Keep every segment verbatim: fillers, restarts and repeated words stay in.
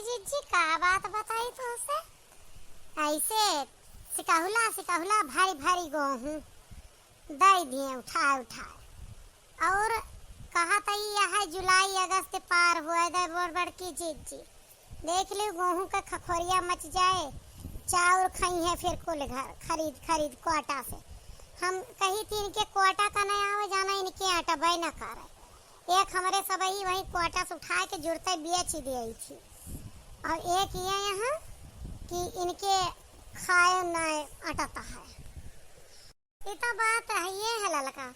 जिज्जी, का बात बताई तुमसे? ऐसे सिकहुला सिकहुला भारी भारी गोहूँ दे दिए उठाए उठाए। और कहा त ई यह जुलाई अगस्त पार हुए दे बड़ बड़की जिज्जी। देख लियो गोहूँ के खखोरिया मच जाए, चाउर खइहें फिर कुल घर खरीद खरीद कोटा से। हम कही थी इनके कोटा का नहीं आवे जाना, इनके अटबे न करे। एक हमरे सबही वही कोटा से उठा के जुड़ते बेच दिए थी। और एक ये यहाँ कि इनके खाए न अटता है। ई तो बात है, ये है ललका।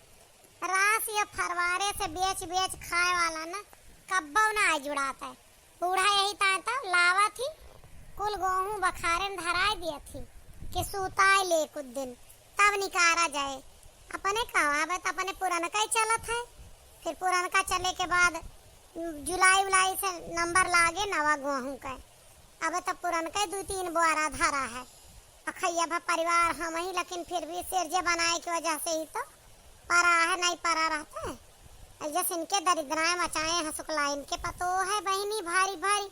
रास या फरवारे से बेच बेच खाए वाला ना कब्बो ना आए जुड़ात है। बूढ़ा यही ताए तो लावा थी, कुल गोहूँ बखारे न धराए दिया थी कि सूताए ले कुछ दिन, तब निकारा जाए। अपने कहाँ बे, तो अपने पुरनका ही चलत है। फिर पुरनका चले के बाद जुलाई उलाई से नंबर लागे नवा गोहूँ का। अब तो पुरनका ही दू तीन बोरा धरा है। अखैया भा परिवार हम ही, लेकिन फिर भी सेरजे बनाए की वजह से ही तो परा है, नहीं परा रहते। जस इनके दरिद्राएं मचाए हैं सुकला, इनके पतो है बहिनी, भारी भारी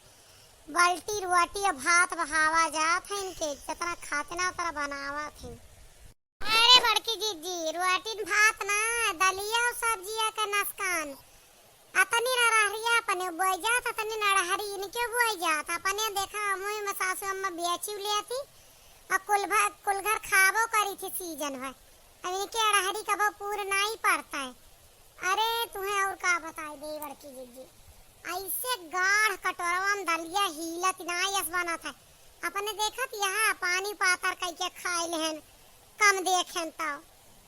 बाल्टी रोटी और भात बहावा जात है इनके, जितना खाते ना उतना बनावा थे। अरे बड़की जिज्जी, रोटी भात ना, दलिया और सब्जिया का नसकान। अतनी अरहरिया अपने बोई जात, अतनी अरहरी इनके बोई जात। अपने देखा, अमुई में सासू अम्मा बेची लेती और कुल भर, कुल घर खाबो करी थी सीजन भर। अब इनके अरहरी कबो पूर नाई पड़ता है। अरे तुहें और का बताई दे बड़की जिज्जी, ऐसे गाढ़ कटोरवा में दलिया हीलत नाई अस बनत है। अपने देखत यहाँ पानी पातर कई के खाए लेहन, कम देखेन तो।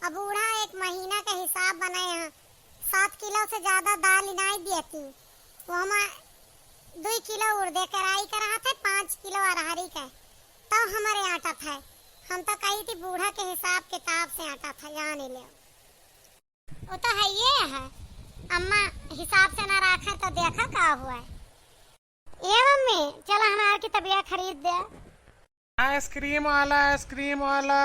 अब बूढ़ा एक महीना के हिसाब बनाए हैं, सात किलो से ज्यादा दाल नाई देती। वो हम दुई किलो उड़दे के राई के रहत है, पाँच किलो अरहरी के, तब हमारे आटत है। हम तो कही थी बूढ़ा के हिसाब किताब से आटत है, जाने ले। वो तो है ये है, अम्मा हिसाब से ना रखे तो देखा का हुआ है। ए मम्मी, चला हमार की तबिया खरीद दे। आइसक्रीम वाला, आइसक्रीम वाला,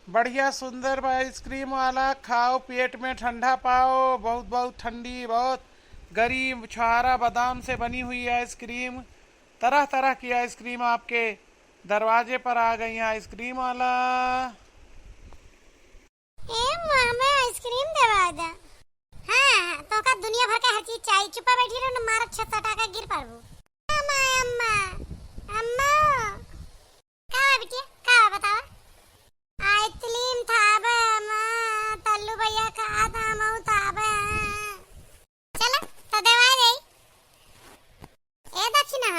बढ़िया सुंदर बा आइसक्रीम वाला, खाओ पेट में ठंडा पाओ, बहुत बहुत ठंडी, बहुत गरी छुआरा बादाम से बनी हुई आइसक्रीम, तरह तरह की आइसक्रीम आपके दरवाजे पर आ गई हैं आइसक्रीम वाला। ए, हमें आइसक्रीम देवा दा। हाँ, हाँ, तो का दुनिया भर के हर चीज चाहिए, चुप्पा बैठी रहो ना, मारब छत सटा के गिर पड़बू। अम्मा, अम्मा, अम्मा। का बा बिटिया, का बा बतावा? आइसक्रीम था बे अम्मा, तल्लू भैया कहा था हम था बे। चला, तो देवा दे। ए दक्षिणा,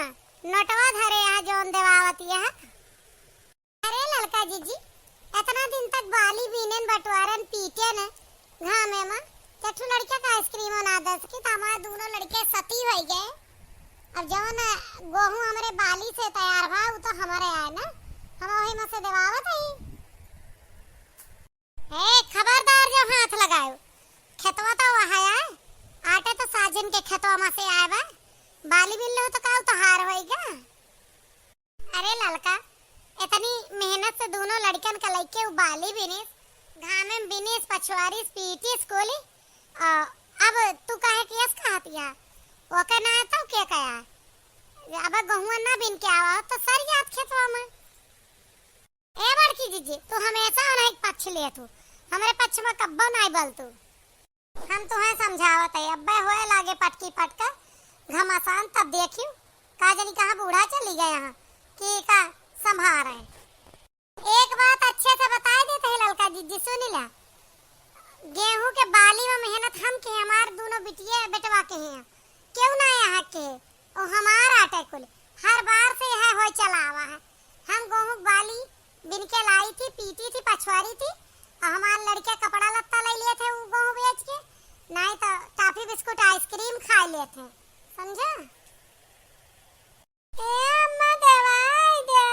नोटवा धरे यहाँ जौन देवावत यहाँ। अरे ललका जिज्जी, एतना दिन तक बाली बीनेन, बटवारन, पीटेन घामे मा, ते ठू लड़का का आइसक्रीम ना दे सकी, तो हमार दूनो लड़के सती होई गए। अब जौन गोहूँ हमरे बाली से तैयार भा, उ तो हमरे आए ना, हम वही में से देवावत हई। ए, खबरदार जो हाथ लगायो, खेतवा तो वहाँ आए, आटे तो साजन के खेतवा में से आए बा, बाली बिल्लो तो का तोहार होई गा? अरे ललका, इतनी मेहनत से दोनों लड़कन का लइके उ बाली बिनिस, घामे में बिनिस, पछवारिस, पीटिस कुली, आ, अब तू काहे कियस कहतिया? ओके ना तो के कया? अब गहुआ ना बिन के आवा तो सर जात खेतवा में। ए बड़की जीजी, तू हमेशा उन्हें पक्ष लेत हो, हमरे पक्ष में कब्बो नाई बोल तू। हम तुहें समझावत है, अब्बे होए लागे पटकी पटका घमासान, तब देखियो का जानी कहाँ बूढ़ा चली गए यहाँ कि का संभार है। एक बात अच्छे से बताए देते हैं ललका जीजी, सुन ला, गेहूं के बाली में मेहनत हम के, हमार दोनों बिटिया बेटवा के हैं, केहू ना यहाँ के, ओ हमार आटे कुल, हर बार से यह होए चला आवा है। हम गोहूं के बाली बिन के लाई थी, पीटी थी, पछवारी थी, और हमार लड़के कपड़ा लत्ता ले लिए थे वो गोहूं बेच के, नहीं तो टॉफी बिस्कुट आइसक्रीम खा लिए थे, समझा? ए अम्मा, दवाई दे।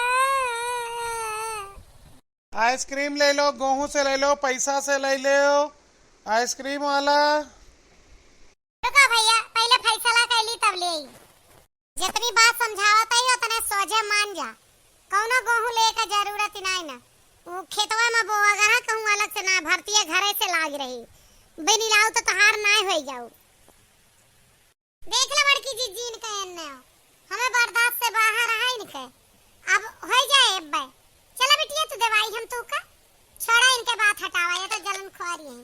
आइसक्रीम ले लो, गोहूं से ले लो, पैसा से ले लो, आइसक्रीम वाला। रुका भैया, पहले फैसला कर ली तब ले आई। जितनी बात समझावत आई उतने सोझे मान जा, कौनो गोहूं ले के जरूरत ही नहीं ना। वो खेतवा में बोआ गहा कहूँ अलग से ना भरतिया घरे से लाग रही, बिन लाऊ तो तहार नाय होई जाऊ। देख ला बड़की जीजी इनका एन्ने हो। हमें बर्दाश्त से बाहर है इनके। अब होइ जाए अब्बे। चला बिटिया, तू देवाई हम तू का। छोड़ा इनके बात, हटावा, ये तो जलन खुआरी है।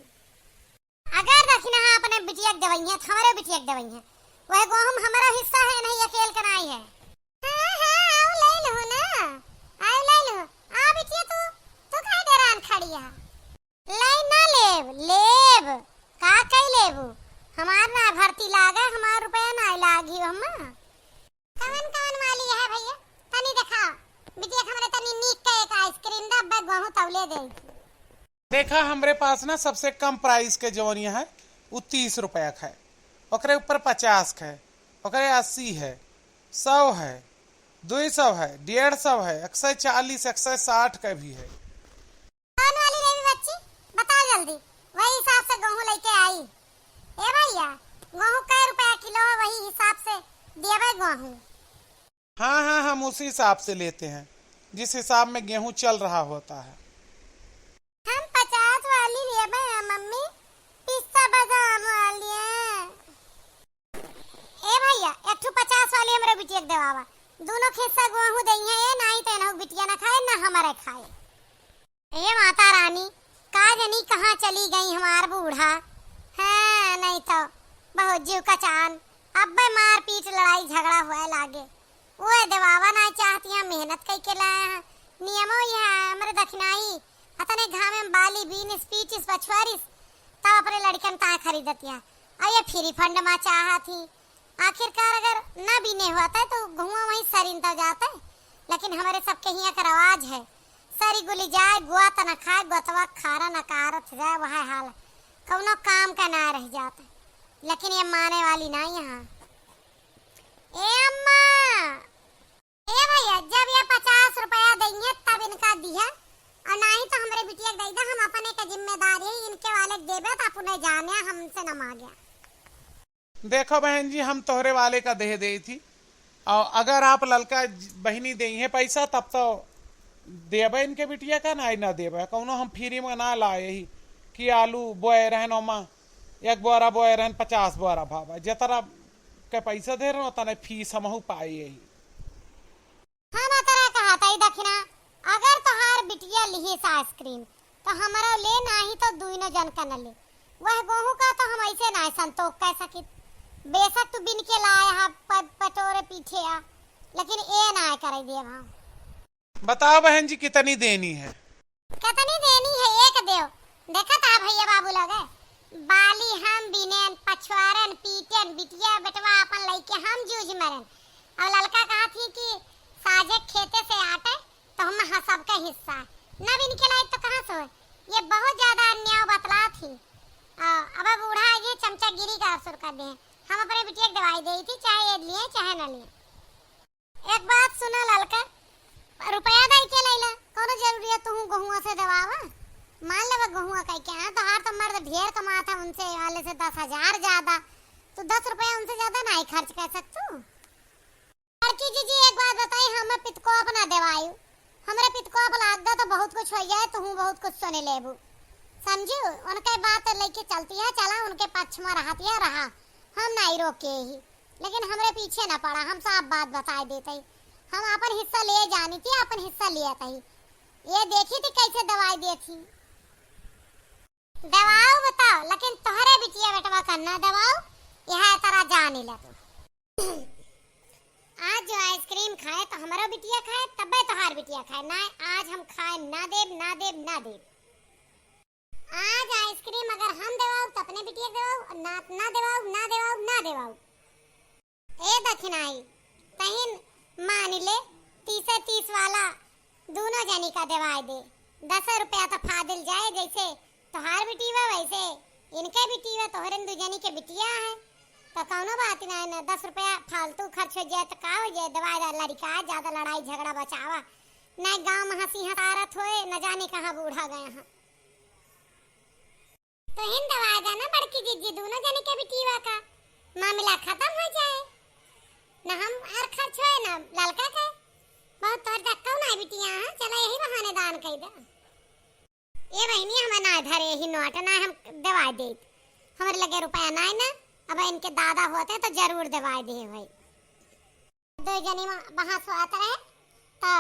अगर दखिनहा अपने बिटिया के देवइहे, तो हमरे बिटिया के देवइहे। वह गोहूँ हमरो हिस्सा है, नहीं अकेल के नाई है। हाँ, हाँ, आओ ले लो ना। आओ ले लो। आ बिटिया तू, तू काहे डेरान खड़ी है? ले ना लेब, लेब। का कई लेबू? हमार ना भर्ती लागे, हमार रुपया ना लागी हम्मा। कवन कवन वाली है भैया? तनी देखा, बिटिया के हमरे तनी नीक के एक आइसक्रीम दा, अब्बे गोहूँ तौले दे। देखा, हमरे पास ना सबसे कम प्राइस के जवन है, उ तीस रुपया के है, ओकरे ऊपर पचास के है, ओकरे अस्सी है, सौ है, दुई सौ है, डेढ़ सौ है, एक सौ चालीस, एक सौ साठ के भी है। कौन वाली लेबी बच्ची? बताओ जल्दी, वही हिसाब से गोहूँ लेके आई। ए भैया, गोहूँ कै रुपया किलो है, वही हिसाब से देबे गोहूँ। हाँ, हाँ, हम उसी हिसाब से लेते हैं, जिस हिसाब में गेहूँ चल रहा होता है। हम पचास वाली लेबे हैं मम्मी, पिस्ता बादाम वाली है। ए भैया, एक ठो पचास वाली हमरे बिटिया के देवावा, दोनों के हिस्सा गोहूँ देइहे, ए नाई तो एनहु बिटिया ना खाए, ना हमरे खाए। हे माता रानी, का जनी कहाँ चली गई हमार बूढ़ा। हाँ, नहीं तो बहुत जीव कचान, अब्बे मारपीट लड़ाई झगड़ा हुए लागे। वो देवावा ना चाहतिया, मेहनत कई के लाया है। नियमो यह है, हमरे दखिनाई अतने घामे में बाली बीनिस, पीटिस, पछुआरिस, तब अपने लड़कन ता खरीदतिया। अब ये फ्री फंड मा चाहत ही। आखिरकार अगर ना बीने होते तो घुआ वहीं सरिन तो जाते, लेकिन हमरे सबके हियाँ का रवाज है, सरी गुली जाए, गुआ त न खाए, गोतवा खारा न कारत जाए, वह हाल, कौनो काम का ना रह जाते। लेकिन ये माने वाली ना यहाँ। ए अम्मा, ए भैया, जब ये पचास रुपया देइहे तब इनका दिहे, और नाही तो हमरे बिटिया के दे दे, हम अपने के जिम्मेदारी है, इनके वाले के देबे तो अपने जाने, हमसे न मांगे। देखो बहन जी, हम तोहरे वाले का दे दे थी, और अगर आप ललका ज-, बहिनी देइहे पैसा तब तो देबे इनके बिटिया का, नाही ना देबे, कौनो हम फ्री में ना लाए ही कि आलू बोए रहन ओमा एक बोरा बोए रहन पचास बोरा भावा, जतरा के पैसा दे रहन उतने फीस हमहू पाए ही। हम अतरा कहत हई दखिना, अगर तोहार बिटिया लिहिस आइसक्रीम, तो हमरो ले, नाही तो दुइनो जन का न ले। वह गोहूँ का तो हम ऐसे नाय संतोख कह सकित। बेशक तू बिन के लाए हा प-, पटोरे पीठे आ, लेकिन ए नाय करे देब हम। बताओ बहन जी, कितनी देनी है? कितनी देनी है, एक देव। देखत आ भैया बाबू लगे, बाली हम बिनेन, पछुआरन, पीटेन, बिटिया बेटवा अपन लइके हम जूझ मरन। और ललका कहत ही कि साजे खेते से आटे, तो हम हाँ सबका हिस्सा। न बिन के लाई तो कहाँ से होए? ये बहुत ज्यादा अन्याय बतलात ही। आ, अब बूढ़ा आगे चमचागिरी का अवसर कर दे। हम अपने बिटिया के दवाई दे थी, चाहे ये लिए, चाहे न लिए। एक बात सुना ललका, रुपया दे के लैला, कौनो जरूरी है तू गहुआ से दवावा? मान लेबा गहुआ कह के, हाँ, तोहार तो मर्द ढेर कमात है, उनसे वाले से दस हजार ज्यादा, तू दस रुपया उनसे ज्यादा नाही खर्च कर सकतू। बड़की जीजी, एक बात बताई, हम पितको अपना देवायु, हमरे पितको अपना लाग दो तो बहुत कुछ हो जाए, तू बहुत कुछ सुने लेबू, समझू? उनके बात लेके चलती है, चला उनके पक्ष में रहती है, रहा, हम नाही रोके ही। लेकिन हमरे पीछे न पड़ा, हम साफ बात बताए देत ही। हम आपन हिस्सा लिए जानी थी, आपन हिस्सा लिए थी। ये देखी थी कैसे दवाई देत ही। दवाऊ बताओ, लेकिन तोहरे बिटिया बेटवा का ना दवाऊ, यह तरह जानी ले तू। आज जो आइसक्रीम खाए तो हमरो बिटिया खाए, तबे तोहार बिटिया खाए। ना, आज हम खाए ना देब, ना देब, ना देब। आज आइसक्रीम अगर हम देवाऊ, त अपने बिटिया के देवाऊ, और ना, ना देवाऊ, ना देवाऊ, ना देवाऊ। ए दखिनाई, तहिन मान ले, तीसे तीस वाला दूनो जनी का देवाई दे। दस रुपया तो फादिल जाए, जैसे तोहार बिटिया वैसे इनके बिटिया, तोहरन दू जनी के बिटिया है, तो कौनो बात ना है ना। दस रुपया फालतू खर्च हो जाए तो का हो जाए, दवाई दा लड़का, ज्यादा लड़ाई झगड़ा बचावा, ना गाँव में हंसी हंसारत होए, न जाने कहाँ बूढ़ा गए हैं। तो हिन दवा देना बड़की जीजी, दूनो जने के बिटिया का मामला खत्म हो जाए, ना हम आर खर्च होए ना ललका के। बहुत तोर धक्का ना बिटिया, हाँ, चला यही बहाने दान कई दे। ए बहिनी, हमें ना धरे ही नोट, ना हम दवा देत, हमरे लगे रुपया ना है ना। अब इनके दादा होते तो जरूर दवा दे भाई। दो जनी मा-, वहाँ सोत रहे, तो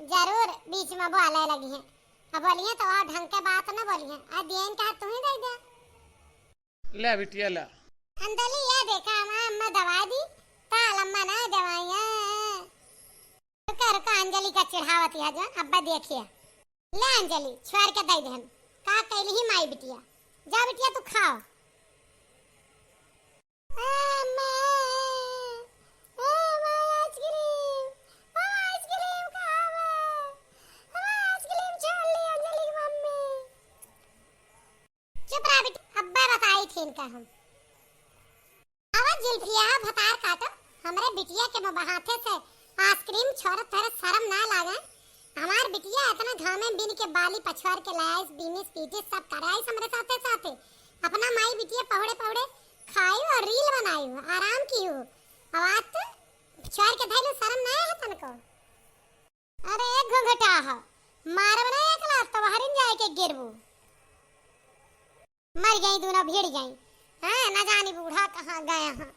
जरूर बीच मा बोले लगिहैं। अब बोलिहैं तो और ढंग के बात न बोलिहैं। आ दियन का तू ही दे दे। ले बिटिया, ले। अंजलि, ये देखा, अम्मा, अम्मा दवाई दी, ताल अम्मा ना दवाई है। रुका, रुका, अंजलि का चिढ़ावत है जौन, अब्बा देखिए। ले अंजलि, छोड़ के दे देहन। का कैली ही माई बिटिया। जा बिटिया, तू खाओ। अम्मा, अम्मा, आइसक्रीम, ओ आइसक्रीम खावा। हम आइसक्रीम छोड़ ली अंजलि की मम्मी। चुप रहा बेटी, अब्बे बताई थी इनका हम। अब जुल्फिया भतार काटो, हमरे बिटिया के मुँह हाथे से आइसक्रीम छोड़त तोहरे शर्म ना लागे? हमार बिटिया इतना घामे बिन के बाली पछवार के लाइस, बीनिस, पीटिस, सब कराइस हमरे साथे साथे। अपना माई बिटिया पहुड़े पहुड़े खाई और रील बनाई हो, आराम की हो। अब आज तो छोड़ के धैलू, शर्म ना है तनको? अरे एक घुंघटा ह, मारब ना एक लात तो बहरिन जाए के गिरबू। मर गई दूनो, भिड़ गई। हाँ, न जानी बूढ़ा कहाँ गए हैं।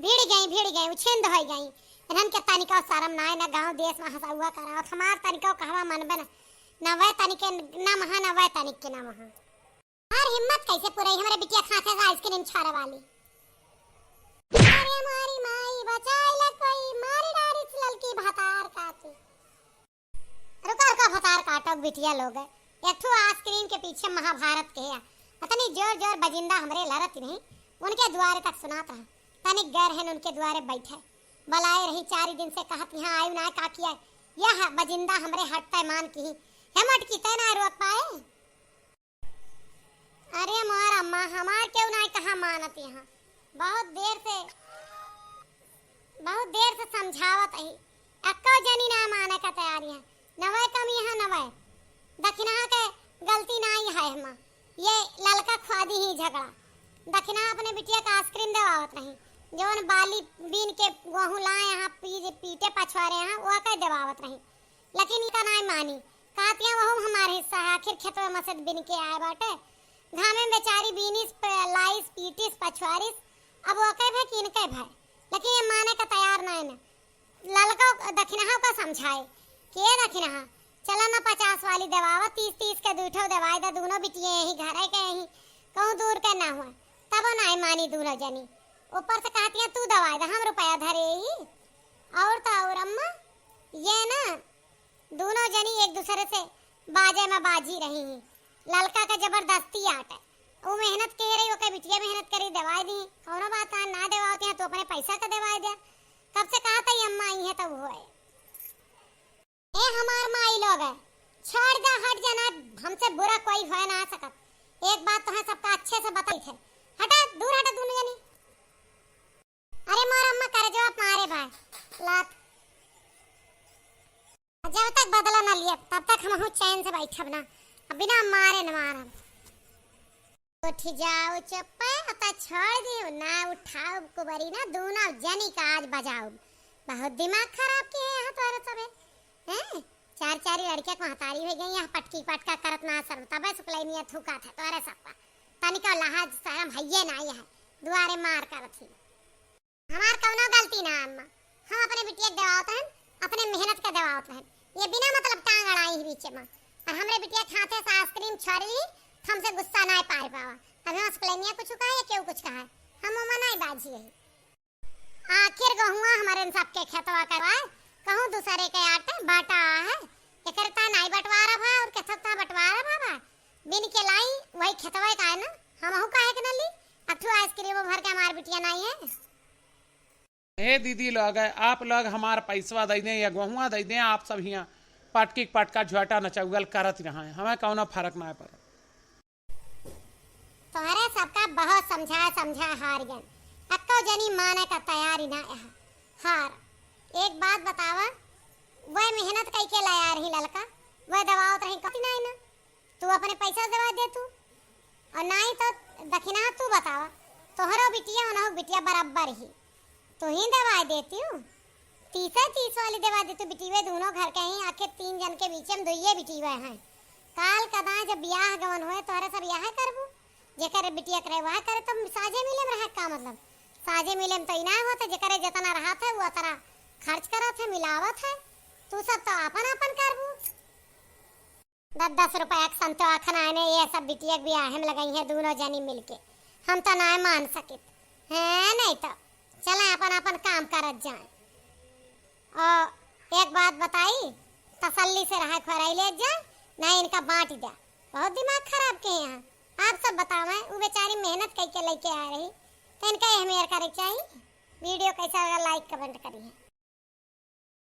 भिड़ गई, भिड़ गई, उछिंद हो गई। इन्हन के तनिको शर्म ना है, न गाँव देश मा हँसौआ करावत। हमार तनिको कहवा मनबे न, न वह तनिके न महा, न वह तनिक के न महा। हमार हिम्मत कैसे पुरई हमरे बिटिया खाते से आइसक्रीम छोड़े वाली। अरे मारी माई, बचाई ला कोई, मारी डारी से ललकी भतार काटी। रुका, रुका, भतार काटो बिटिया लोग। एक ठो आइसक्रीम के पीछे महाभारत के है। इतनी जोर जोर बजिंदा हमरे लड़त रही, उनके दुआरे तक सुनात रहा। तनिक गैर है उनके दुआरे बैठे। बलाए रही, चार दिन से कहत यहाँ आयु ना, का किया? यह बजिंदा हमरे हट पैमान की ही। हेमट की तय ना रोक पाए। अरे मोर अम्मा, हमार केहू नाई कहा मानत यहाँ। बहुत देर से, बहुत देर से समझावत ही, एक्को जनी ना माने का तैयारी है। नवै कमी है, नवै। दखिनहा के गलती नाई है हमा। ये ललका खुआदी ही झगड़ा। दखिनहा अपने बिटिया का आइसक्रीम देवावत रही। जवन बाली बीन के गोहूँ लाए यहाँ पी-, पीटे पछवारे यहाँ, वो के देवावत रही। लेकिन इनका नाई मानी। कहतिया वहू हमार हिस्सा है, आखिर खेतवे में से बिन के आए बाटे। घामे में बेचारी बीनिस, प-, लाइस, पीटिस, पछवारिस, अब ओके भय कि इनके भय। लेकिन ये माने का तैयार नाई न। ललको दखिनहा का समझाए कि ए दखिनहा, चला न पचास वाली देवावा, तीस तीस के दुइ ठो देवाई दे, दूनो बिटिये यही घरे के यही, कहूँ दूर के ना हुए, तबो नाई मानी दूनो जनी। ऊपर से कहतिया तू देवाई दे, हम रुपया धरे ही। और तो और अम्मा, ये ना दूनो जनी एक दूसरे से बाजे में बाजी रही ही। ललका के जबरदस्ती आटे। ऊ मेहनत के रही, ओके बिटिया मेहनत करी, देवाई दी। कौनो बात ना, ना देवावती है तो अपने पैसा का देवाई दे। कब से कहा था ये अम्मा आई है तब हुए। ए हमार माई लोग है, छोड़ दे, हट जाना, हमसे बुरा कोई होए ना सकत। एक बात तो है, सबका अच्छे से बताई थे। हटा, दूर हटा दूनो जनी। अरे मोर अम्मा, करजवा मारे भाई, लात। जब तक बदला ना लिया, तब तक हमहू चैन से बैठब ना। अब बिना मारे न मारब। उठ जाओ चुप्पे, अब तो छोड़ दियो ना, उठाओ कुबरी ना, दूनो जनी का आज बजाओ। बहुत दिमाग खराब किहे यहाँ तोहरे सबे, हैं? चार चार लड़के को महतारी हो गई, यहाँ पटकी पटका करत ना शर्म, तबे सुकलैनिया थूका थे तोहरे सबका। तनिको लाज शर्म हइये ना यहाँ, दुआरे मार करत ही। हमार कौनो गलती ना अम्मा, हम अपने बिटिया के देवावत रहन, अपने मेहनत के देवावत रहन। ये बिना मतलब टांग अड़ाई ही बीचे में, और हमरे बिटिया के हाथे से आइसक्रीम छोड़ ली, तो हमसे गुस्सा ना पार पावा। अभी हम सुकलैनिया कुछ कहा या केहू कुछ कहा, हम ओमा ना बाजी है। आखिर गहुआ हमरे इन सबके खेतवा करवा, कहूँ दूसरे के आटे बाटा है, एकर ता नाई बंटवारा भा और केथक ता बंटवारा भा बा। बिन के लाई वही खेतवा का है ना, हमहू काहे के न ली? अब ठू आइसक्रीम भर के हमार बिटिया नाई है। हे दीदी लोग, आप लोग हमार पैसवा दे दें या गहुआ दे दें, आप सब हियाँ पटकी के पटका झोटा नचौगल करत रहा है, हमें कौनो फर्क ना पड़े। तोहरे सबका बहुत समझा समझा हार गन, अक्को जनी माने का तैयारी ना है। हार, एक बात बतावा, वह मेहनत कई के लाया रही ललका, वह दवावत रही कति नाई ना। तू अपने पैसा देवा दे तू, और नाई तो दखिना तू बतावा, तोहरो बिटिया उनहो बिटिया बराबर ही, तू ही देवा देती हूँ। तीसे तीस वाली देवा देती हूँ, बिटिवे दूनो घर के ही, आखिर तीन जन के बीच में दुइये बिटिवे हैं। काल कदा जब बियाह गवन होए तोहरे सब यह करबू, जेकर बिटिया करे वह करे, तो साझे मिले में रहे का मतलब? साझे मिले में तो इना होता, जेकरे जितना रहा था वो उतना खर्च करत है, मिलावत है, तू सब तो आपन आपन करबू। दस दस रुपया के संतवा खनाए में ये सब बिटिया के बियाहे में लगइहैं दूनो जनी मिलके। हम तो नाहीं मान सकित हैं, नहीं तो चला आपन आपन काम करत जाए। और एक बात बताई, तसल्ली से रहा खोराई ले जाए, ना इनका बांट द्या। बहुत दिमाग खराब के हैं। आप सब बतावें, वो बेचारी मेहनत कइके लइके आ रही, तो इनका एहमियत करे के चाहिए। वीडियो कैसा लगा, like comment करिए।